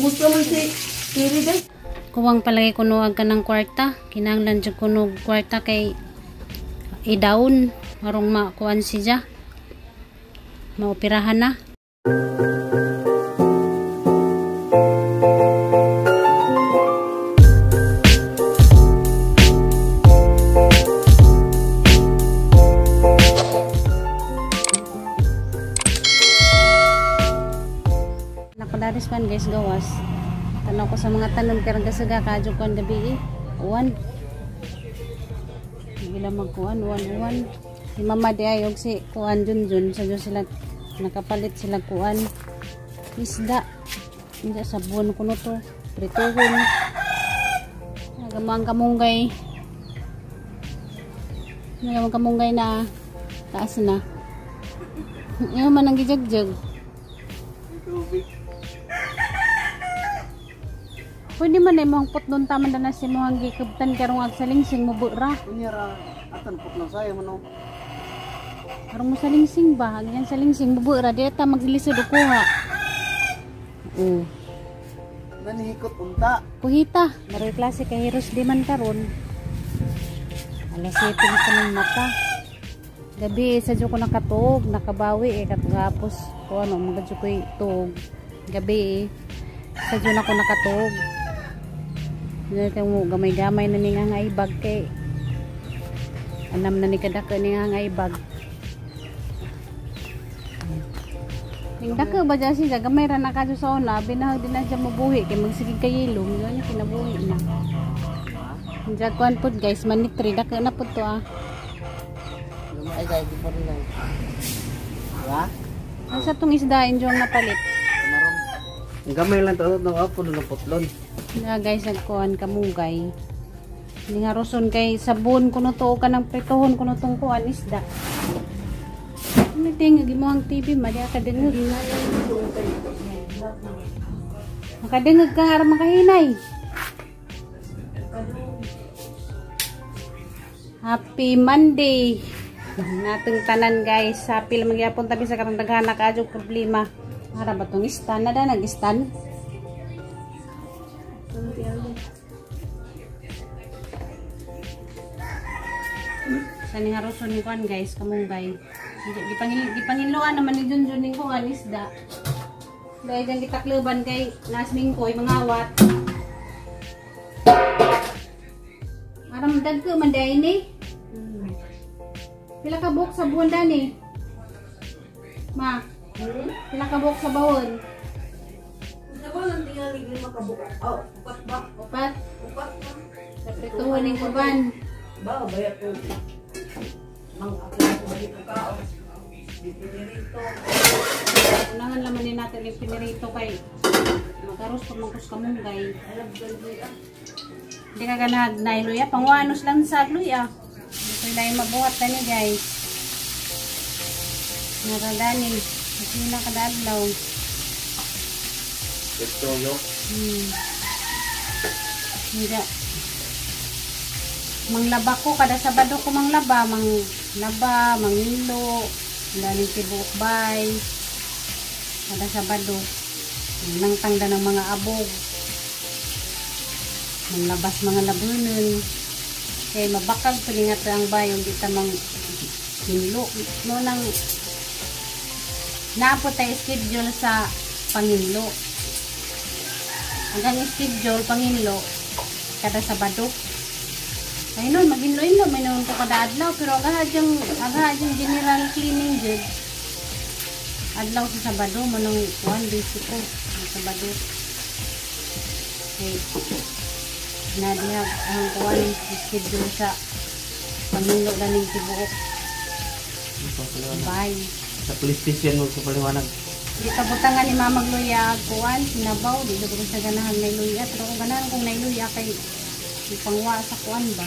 Kumusta man si Kiri day? Kuwang palagi kuno ka ng kwarta. Kinahanglan jud kuno kwarta kay i-down arong makuan siya. Maoperahan na. Nakadaris man guys gawas. Tanaw ko sa mga tanom pero gasaga kadyo ko ang gabi eh. Uwan. Bila magkuan, uwan, uwan. Si mama di ayog si kuan junjun. Sa Diyos sila nakapalit sila kuan. Isda. Hindi sa buwan ko no to. Prituhon. Nagamang kamunggay. Nagamang kamunggay na taas na. Ngayon man ang gijagjag. Pwede man ay mohang putdon taman na si mohang gikabtan karong ag salingsing mo bura. Unya ra atan putlo sayo man. Karong mo salingsing ba? Ganyan salingsing mo bura di ta maglisod og kuha. Oh. Nanihikot unta. Kuhita, maroy klase kay Heroes di man karon. Alas 7 na sa ng mata. Gabi sa ko nakatuog, nakabawi eh katapos ko ano magadyo koy tuog. Gabi eh sa na ko nakatuog. Dito mo gamay-gamay na ni nga ibag kay anam na ni kadako ni nga ibag. Ning dako ba dyan siya gamay ra na kadyo sa una binahag din na siya mabuhi kay magsigig kay ilong yun kinabuhi na. Diyan kuan pud guys manitri dako na pud to ah. Gamay guys di pa rin lang. Wa? Asa tong isda injong napalit? Kamarong. Gamay lang to no apo no putlon. Na guys nagkuan kamugay. Hindi nga roson kay sabon kuno to ka ng prituhon kuno tong kuan isda. Ano ting gimo ang TV madya ka dengeg. Makadengeg ka nga makahinay. Happy Monday. Natong tanan guys, happy lang magyapon tabi sa karong daghan na kaadyo problema. Ara ba tong istan na da nag-istan? Sa ni nga roson ni kuan guys, kamunggay. Gipanginloan naman ni Junjun ning kuan isda. Dahil dyan gitakluban kay nasming koy mga awat. Aram dagko man dai ni. Pila ka buok sa buwan dani? Ma. Pila ka buok sa bawon? Sa bawon tingali lima ka buok. Oh, upat ba? Upat. Upat na. Sa prituhon ning uban. Ba, bayat ko. Mang ako balik ko kao. Di pinirito. Unahan laman ni natin yung pinirito kay magaros pa mangkus kamunggay. Hindi ka ganahag na luya. Pangwanos lang sa luya. Ito lang mabuhat na ni guys. Naradani. Kasi nakadadlaw. Ito yo. Hindi. Manglaba ko. Kada Sabado ko manglaba. Manglaba, mangilo. Daling tibuok bay. Kada Sabado. Nangtangda ng mga abog. Manglabas mga labunan. Kaya mabakag pilingat ang bayong di tamang hinlo. No nang naapo tayo schedule sa panginlo. Hanggang schedule panginlo kada Sabado. Ay noon maginlo-inlo may noon ko kada adlaw pero aga yung general cleaning jud. Adlaw sa Sabado manong kuan busy ko sa Sabado. Okay. Nadiha ang kuan schedule sa panginlo ganing tibuok. Bye. Sa police station mo sa paliwanag. Di kabutangan ni Mama Gloria kuan sinabaw di ko sa ganahan na luya pero kung ganahan kong nailuya kay pangwa sa kuan ba.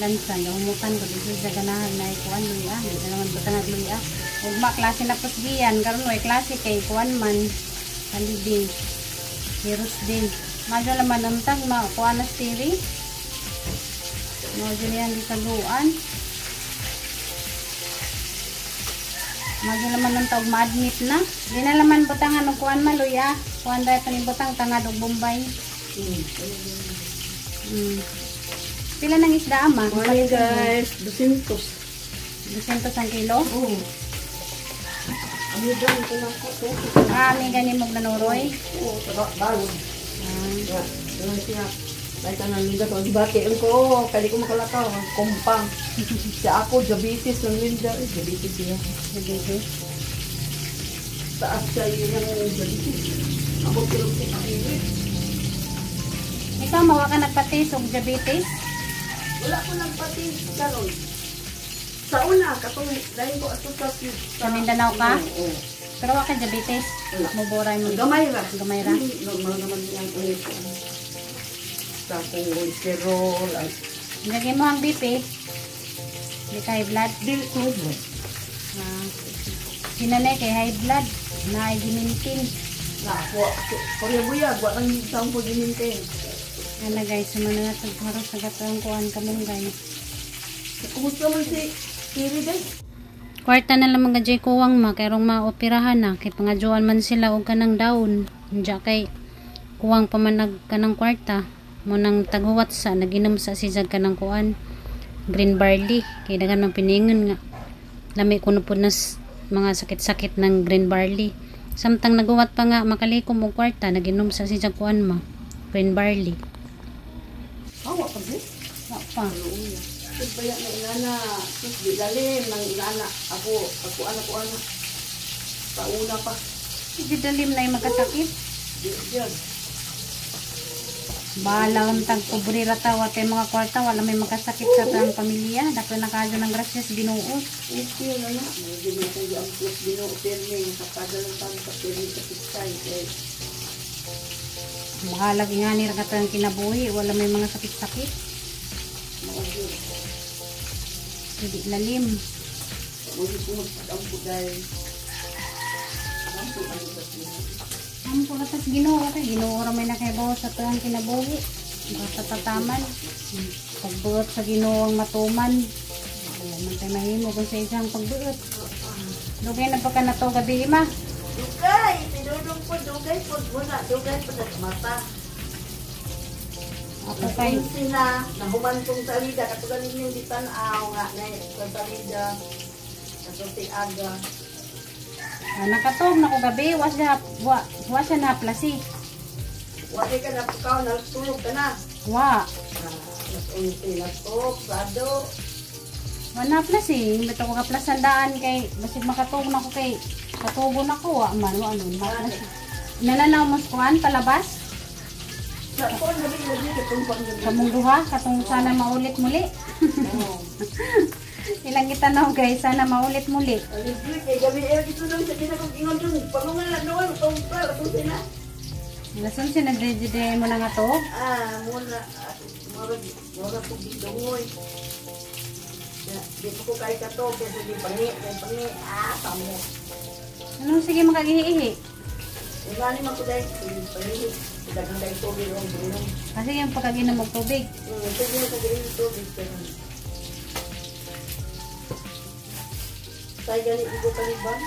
Lansan humutan ko di sa ganahan na kuan luya di naman butangan luya. Ugma klase na pusgian karon way klase kay kuan man holiday. Heroes Day. Madyo laman untag makuha na steering. Madyo niyan gikaguan. Madyo laman untag ma-admit na. Di na laman butangan og kuan maluya. Kuan dahil panibutang tangad og Bombay. Pila ng isda ama? Morning guys, 200. 200 ang kilo? Oo. Amiga, ito na ako. Ah, amiga ni mong nanuroy? Oo, bago. Ano siya? Kahit ang amiga ko, di ba? Kaya ko, kaya ko makalakaw. Kumpang. Siya ako, diabetes ng Linda. Eh, diabetes siya. Diabetes? Taas siya yun ang diabetes. Ako, pero sa akin. Ikaw, mawa ka nagpatis og diabetes? Wala ko nagpatis karon. Sa una, katong dahil ko ato sa Sa Mindanao ka? Oo. Pero wa ka diabetes? Wala. Muboray mo. Gamay ra. Gamay ra? Normal naman ang ulit ko. Sa akong cholesterol. Lagay mo ang BP. Di ka high blood? Dili ko high blood. Sinanay kay high blood. Na gimintin. Na, wa. Korea buyag, wa kang taong po gimintin. Ana guys, sumana na tagharos sa gatong kuan kamunggay. Kumusta man si Kiri guys? Kwarta na lang mga jay kuwang ma, kay rong maoperahan na, kay pangadyoan man sila og kanang daon. Diya kay kuwang pa man nag kanang kwarta. Mo nang taguwat sa, naginom sa sisag kanang kuan. Green barley, kay daghan man piningon nga. Lami kuno pud nas mga sakit-sakit ng green barley. Samtang naguwat pa nga makalikom og kwarta, naginom sa sisag kuan ma, green barley. Awa pa di? Wa pa. Sus baya na inana, sus di lalim ng inana. Ako, ako anak ko anak. Pauna pa. Di dalim na yung magkasakit. Di diyan. Bahala ang tagpobre ra ta, wa tay mga kwarta, wala may magkasakit sa tang pamilya. Dako na kayo ng grasya sa Ginoo. Okay na na. Medyo na kong giamplos Ginoo pirmi kapadal lang sa pirmi sa piskay. Kay Bahala ingani ra katong kinabuhi, wala may mga sakit-sakit. mao gyud. Hindi lalim. Mo ko magpagampo dahil. Ampo ang sa Ginoo. Ampo ra tas Ginoo kay Ginoo ra may nakaibaw sa tuang kinabuhi. Basta tataman. Pagbuot sa Ginoo ang matuman. Wala man tay mahimo kung sa isang pagbuot. Dugay na pa ka na to gabi ma. Dugay, pinudong po, dugay po, muna, dugay po sa mata. Ako kay Sila, nahuman kong salida, katugan ninyong di tanaw nga, na sa salida, katong aga. Nakatog na ko gabi, wa siya wa siya na plasi. Wa di ka napukaw, natulog ka na. Wa. Mas unti na to, prado. Wa na plasi, bitaw ko ka plasandaan kay basig makatog na ko kay katugo na ko wa man wa nun. Nananaw mo sa kuan palabas? Kamong duha, katong sana maulit muli. Ilang gitanaw guys, sana maulit muli. Lason siya nagdede mo na nga to? Ah, muna. Mura ko gidungoy. Di ko kay kato, kaya di pangi, pangi. Ah, tamo. Anong sige makagihihi? Ingani man ko dahil, pangi. Dagang dahil tubig ang buong. Kasi yung pagkaginom og tubig. Tubig sa ganyan tubig. Tayo ganit ko palibang.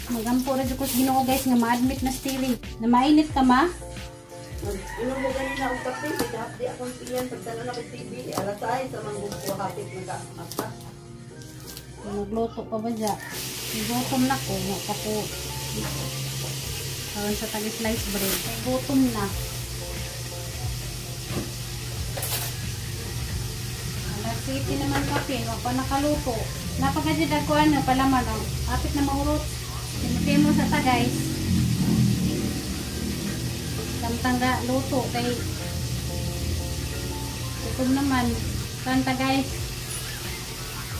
Magampo ra jud ko sa Ginoo guys nga ma-admit na Stevie. Na mainit ka ma? Inom mo ganina og kape, di akong piyan pagtanan ako TV, alas 6 sa manggugpo hapit naka mata. Nagluto pa ba dya? Gutom na ko, wa pa ko. Karon sa tagi slice bread. Gutom na. Alas 7 naman kape, wa pa nakaluto. Napakajid ko ano palaman oh. Hapit na maurot. Timo-timo sa ta guys. Samtang luto kay gutom naman. Kanta guys.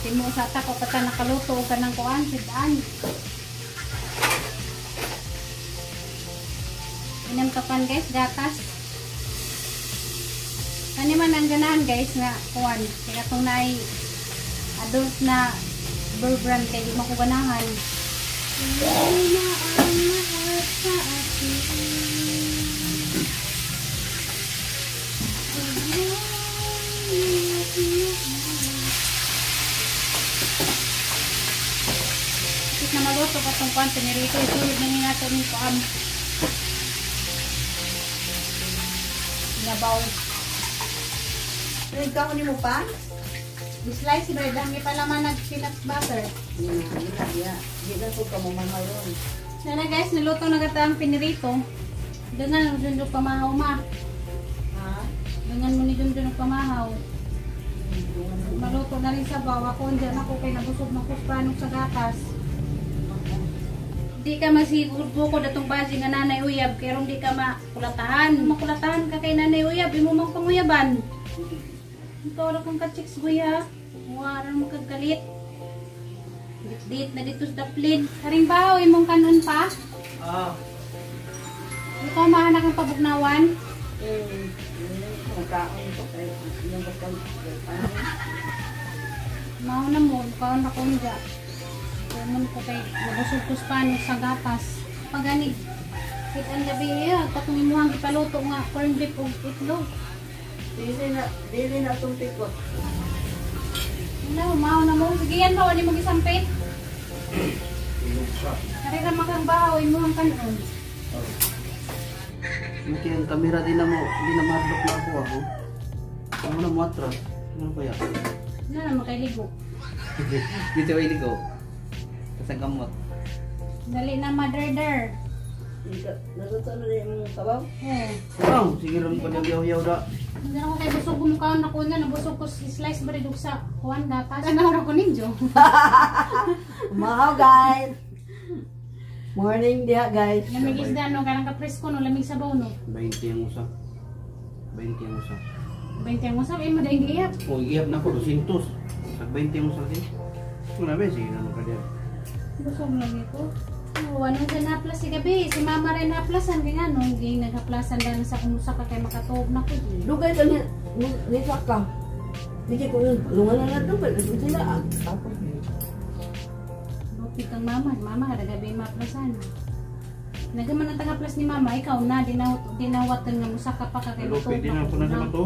Timo sa ta ko pata nakaluto og kanang kuan sidaan. Inom ka pan guys, gatas. Kani man ang ganahan guys nga kuan kay katong naay adult na Burr brand kay di mo ko ganahan. Kapit na maluto ka itong kwan, pinirito, isulod na ni nato atong kuan. Sinabaw. Nagkaon ni mo pa? Slice bread ang ipalaman nag peanut butter. Yeah. Di na ko kamo maharon. Sana guys, niluto na gata ang pinirito. Dungan mo dun pamahaw ma. Ha? Dungan mo ni dun dun pamahaw. Maluto na rin sa bawa ko. Diyan ako kay nabusog makuspanong sa gatas. Di ka masiguro datong basi nga nanay uyab kay di ka makulatahan. Makulatahan ka kay nanay uyab, imo mang panguyaban. Ikaw ra kang ka-chicks guya. Wala mo kagalit. Dit na dito sa daplin. Karing bahaw imong kanon pa. Ah. Ikaw mahanak ang pabugnawan. Magkaon ko kay yung bakal. Mao na mo, kaon na ko dya. Kumon ko kay nabusog ko sa sa gatas. Pagani, kit ang gabi eh, katong imuhang ipaluto nga corn beef ug itlog. Dili na itong pikot. Wala, mao na mo. Sige yan ba, wala mo gisampit. Kare ra makang bahaw imuhang kanon. Maki ang kamera di na mo, di na mahadlok na ako ako. Ano na mo atras? Ano kaya? Wala na makailigo. Dito ay ligo. Sa gamot. Dali na mother. Naluto na rin yung sabaw? Eh. Oh, sige lang pa yaw-yaw da. Hindi na ko kay busog gumukaon na ko na nabusog ko slice bread ug sa kuan gatas. Ano ra ko ninjo? Umahaw guys! Morning diha guys. Lamig isda no karang ka presko no lamig sabaw no. 20 ang usa. 20 ang usa. 20 ang usa imo dahil gihap. Oh, gihap na ko 200. Sa 20 ang usa kasi. Wala ba sige na ka diyan. Busog lagi ko. Oh, ano sa naplas si gabi? Si mama rin naplasan kay nga nung ging naghaplasan dahil sa kumusa ka kay makatuog na ko. Dugay ka ni ni ka. Hindi ko yun. Lungan na lang doon. Sila ah. Tapos. Lupit ang mama. Mama kada gabi maplasan. Nagaman ang tagaplas ni mama, ikaw na dinawatan nga musaka pa ka kay Hello, pwede na po na sa mato.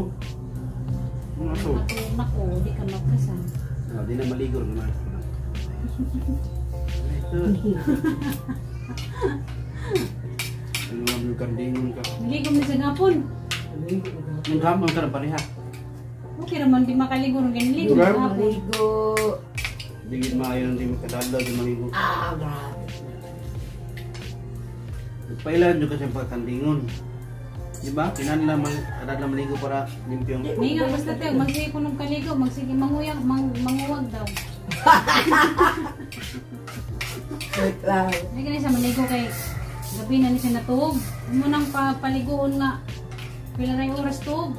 Ano to? Makatuog na ko, di ka maplasan. Ah, di na maligo naman. Ito. Ano nga yung kandingon ka? Naligo mo sa gapon. Yung gamon ka na pareha. Okay raman di makaligo ron ganiligo sa hapon. Maligo. Di gid maayo di makadalaw di maligo. Ah, grabe. Pailan jud kasi ang pagkandingon. Di ba? Kinahanglan man kadadlaw maligo para limpyo. Di nga basta tayo, magsige ko nung kaligo, magsige manguyang, manguwag daw. Wait lang. Hindi ka na siya maligo kay gabi na ni siya natuog. Mo nang paliguon nga pila ray oras tuog.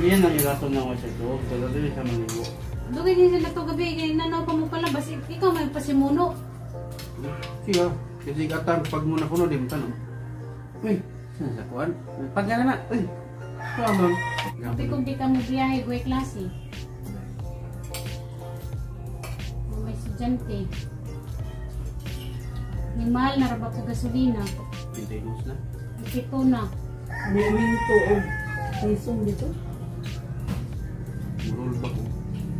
Iyan ang irason na ko sa tuog. Pero di siya maligo. Dugay din siya natuog gabi kay nanaw pa mo palabas. Ikaw may pasimuno. Siya. Kasi katan pag muna kuno di mo tanong. Uy, saan sa kuan? Pag nga na. Uy. Tama. Sabi kung di ka mo biyahe, guwe klase. May estudyante. May mahal na raba po gasolina. 22 na. Ito na. May minto o pisong dito. Murol ba ko?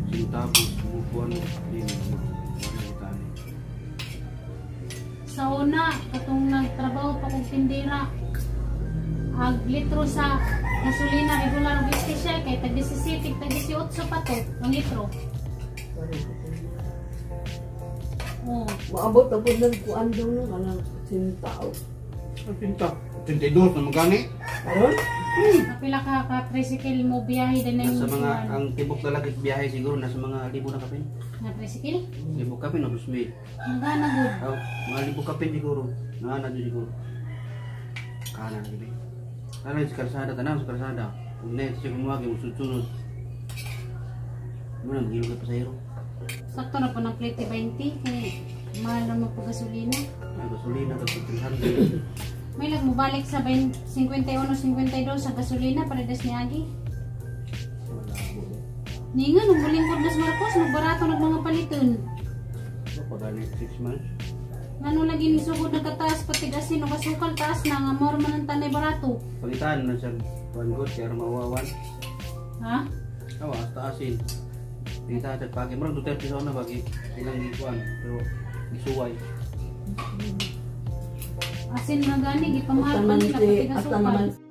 Sintapos, mukuan, di mo. Wala itali. Sa una, katong nagtrabaho pa kong tindera, ag litro sa gasolina regular og espesyal kay tag 17, tag 18 pa to ang litro. Oh, Maabot na po ng kuan daw no, kanang sintao. Ang pinta. 22 na magani. Karon? Kapila ka ka tricycle mo biyahe din na Nasa yung mga, ang tibok talaga biyahe siguro, nasa mga libo na kapin. Na tricycle? Libo kapin o 2,000. Magana gud. Oh, mga libo kapin siguro. Naana dyan siguro. Kanan gabi. Kanan sa kalsada, tanaw sa kalsada. Kung next siya kumuha, yung sunod. Muna, maghilog ka pasahero. Sakto na po ng plate 20 kay mahal na mo po gasolina. Ay, gasolina, tapos 300. May lag mo balik sa 20, 51 52 sa gasolina para des ni Agi. Wala po. Ninga nung mulingkod nas Marcos nagbarato nag mga paliton. Ako gani 6 months. Ngano lagi ni sugod nagkataas pati asin o kasukal taas na nga more man ang tanay barato. Pangitaan na siya kuan god kaya mawawan. Ha? Awa, taasin. Pangitaan sa pagi. Murag Duterte sa una bagi ilang gikuan pero gisuway. Asin na gani, gipamahal Hasta pa man nila si pati hasta asukal. Naman.